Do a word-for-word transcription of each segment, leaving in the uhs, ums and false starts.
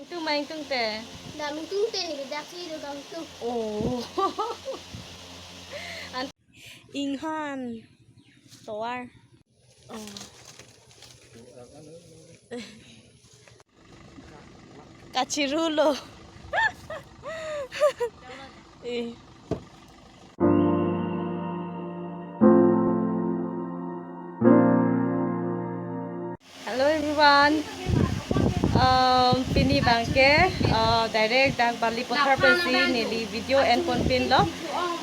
Ingtung ma ingtungte? Dam ingtungte, neli dak si do dam ingtung. Oh. An-, inghan. Tovar. Oh. Kachirulo. Eh. Hello everyone. Um, pini abangke, uh, direct dak Balipathar pensi neli video enpon pinlo.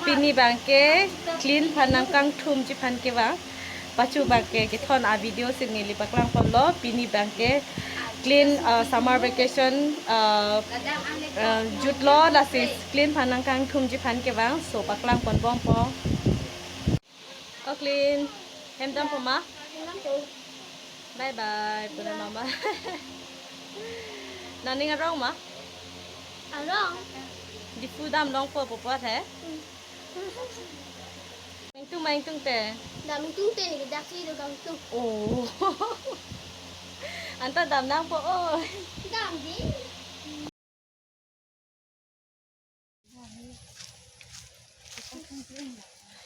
Pini abangke clean aphan nangkangthumji aphan kevang. Pachu abangke kethon a-video si neli paklangponlo. Pini abangke clean, uh, summer vacation, uh, uh, jutlo, lasi clean aphan nangkangthumji aphan kevang. So paklangponbompo. Oh, clean. Hem dampo ma? Bye bye, pura mama. Nangning arong ma? Arong. Diphu damlongpo pu apot he? Hmm. Ingtung ma ingtungte? Dam ingtungte, neli dak si do dam ingtung. Oh. Anta damnangpo, oh. Damji.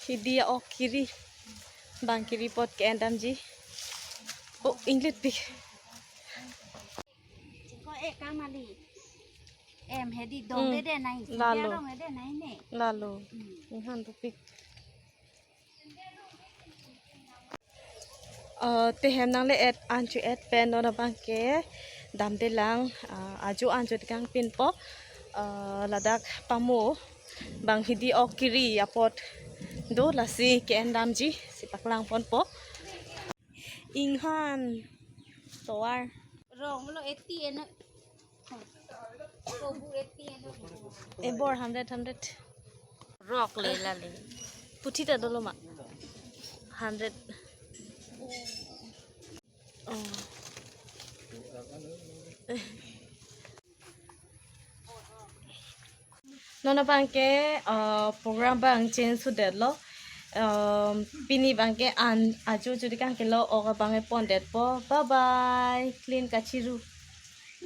Hidi ok kiri. Bang kiri apot ke-en damji. Oh, inglit pik. Ko e kamali. Em hedi dong Hmm. dede nai. Lalo. Dong dede nai ne. Lalo. Hmm. Inghan tupik. Uh, te hem nangle-et an chu-et pen non abangke damdelang, uh, ajo an chu tekang pinpo, uh, ladak pamo bang hidi ok kiri apot do, lasi ke-en damji si paklangponpo. Inghan tovar. Rong lo eighty eno. Kobu eighty eno. Ebor hundred, hundred. Rok le lale. Puthi ta dolo ma? Hundred. Oh. Non abangke, uh, program abang change hudetlo. Um, pini abangke an ajo juri kangkelo, ok abang epondetpo. Bye bye. Clean kachiru.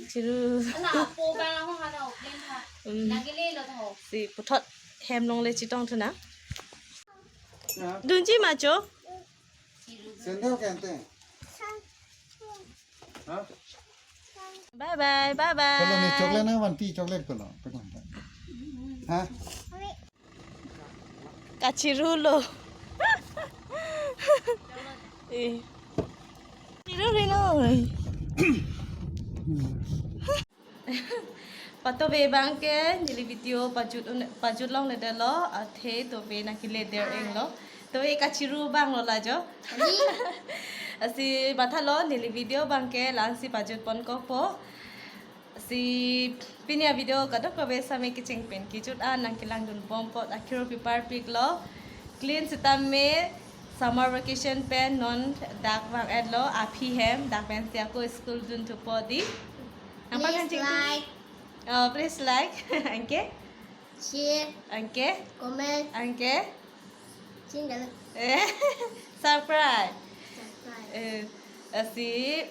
Chiru. Ala po ba ho halo, clean ha. Hmm. Nangkele lo ho. Si puthot hem longle chetongthu nang. Ya. Dunji ma cho? Sandal kente. Ha? Bye bye, bye bye. Kalau ni chocolate na, one piece chocolate kalau. Ha? Kachirulo. Eh. Chiru rinoi. Patove abangke neli video pajut un-, pajut longledetlo, athe tove nangkele der-inglo. Tove kachiru abanglo lajo. Ani? Lasi mathalo neli video abangke la-ansi pajutponkokpo. Lasi pini a-video kadokave same kecheng pen kejut an nangkelangdunbom apot akiro piparpiklo. Clean sitame summer vacation pen non dak vang-etlo aphi hem, dak pensi ako school dunthupo di. Nang Please panghanjing tu. Like. Oh, please like. Anke? Share. Anke? Comment. Anke? Single. Eh, subscribe. Subscribe. Eh, lasi,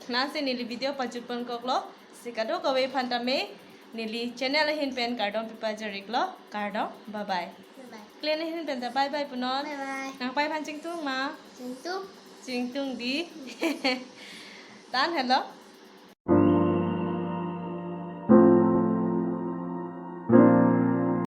lasi neli video pajutponkoklo. Si kadokave aphan tame neli channel ahin pen kardom pipajir-iklo. Kardom. Bye bye. Bye bye. Clean ahin pen ta bye bye punon. Bye bye. Nangpei aphan chingtung ma? Chingtung. Chingtung di. Tan helo.